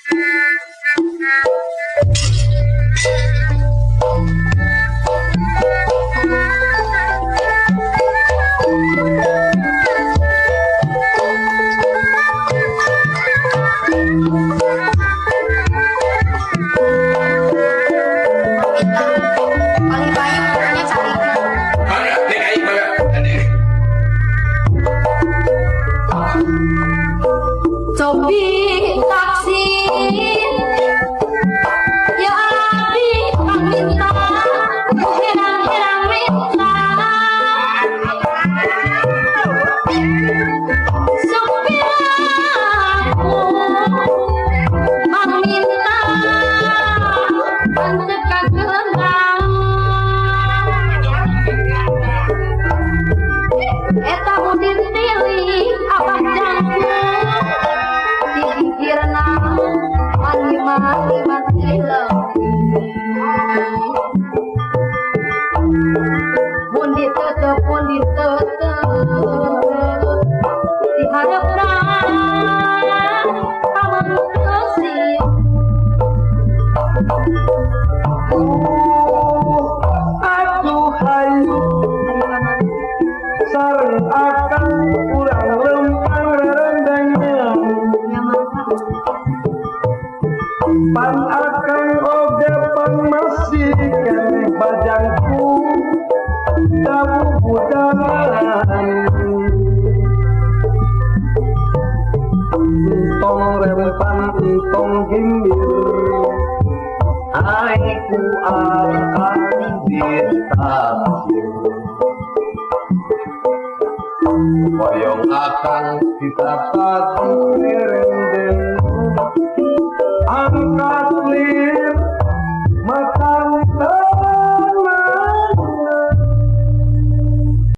Paling payu pokoknya cari. Mangga, Neng Ai, mangga. Ade. Cobi taksir ya abdi minta herang-herang minta supir aku minta henteu kagenang eta mudin pilih abah jangkung di gigirna mani-mani mati mun ditetep, mun ditetep diharapna pamengkeusin. Atuh hayu sareng akang urang lempang rerendeng. Pan akang oge pan masih keneh bajangku dabubudanan. Tong rempan, tong gimbir, ai ku akang ditaksir. Hoyong akang ditata.